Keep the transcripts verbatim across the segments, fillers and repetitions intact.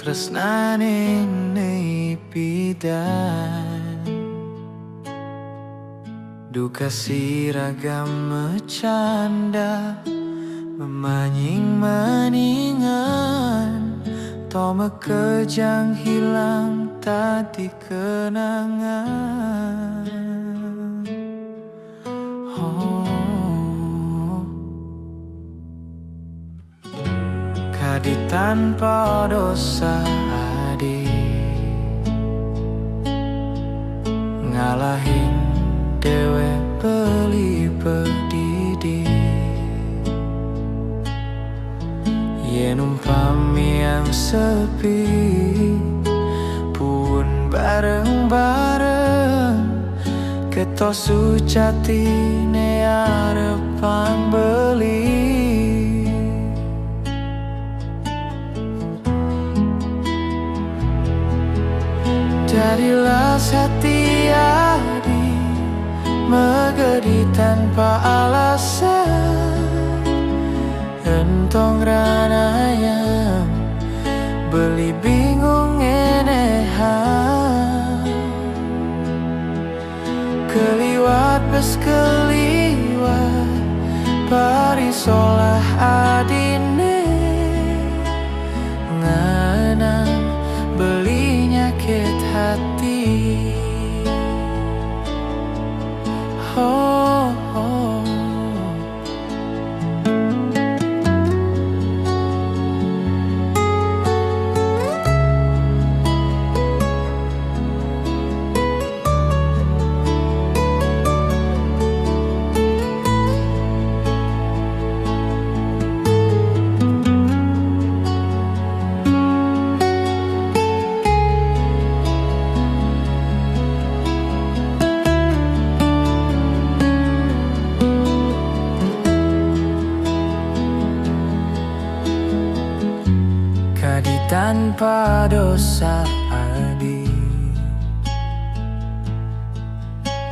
Tresnane ne pidan, duka siragam mecanda, memanying-manyingan, to mekejang hilang tadi kenangan. Oh. Kadi tanpa dosa adi, ngalahin dewe beli pedidi. Yen umpamiang sepi, pun bareng-bareng, keto sucatine arepang beli. Jadilah sati adi, megedi tanpa alasan. Entong ranayang, beli bingung enehan. Keliwat bes keliwat, parisolah adine, nganang beli nyakit hati. Ho, ho. Kadi tanpa dosa adi,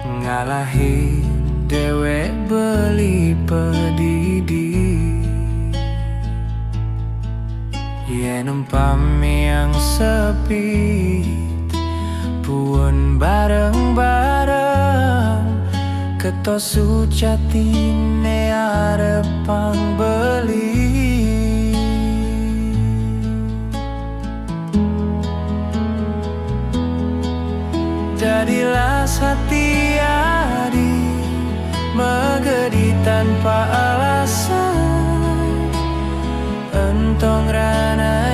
ngalahin dewe beli pedidi. Yen umpamiang sepi, pun bareng-bareng, keto sucatine arepang beli. Jadilah sati adi, megedi tanpa alasan. Entong ranayang,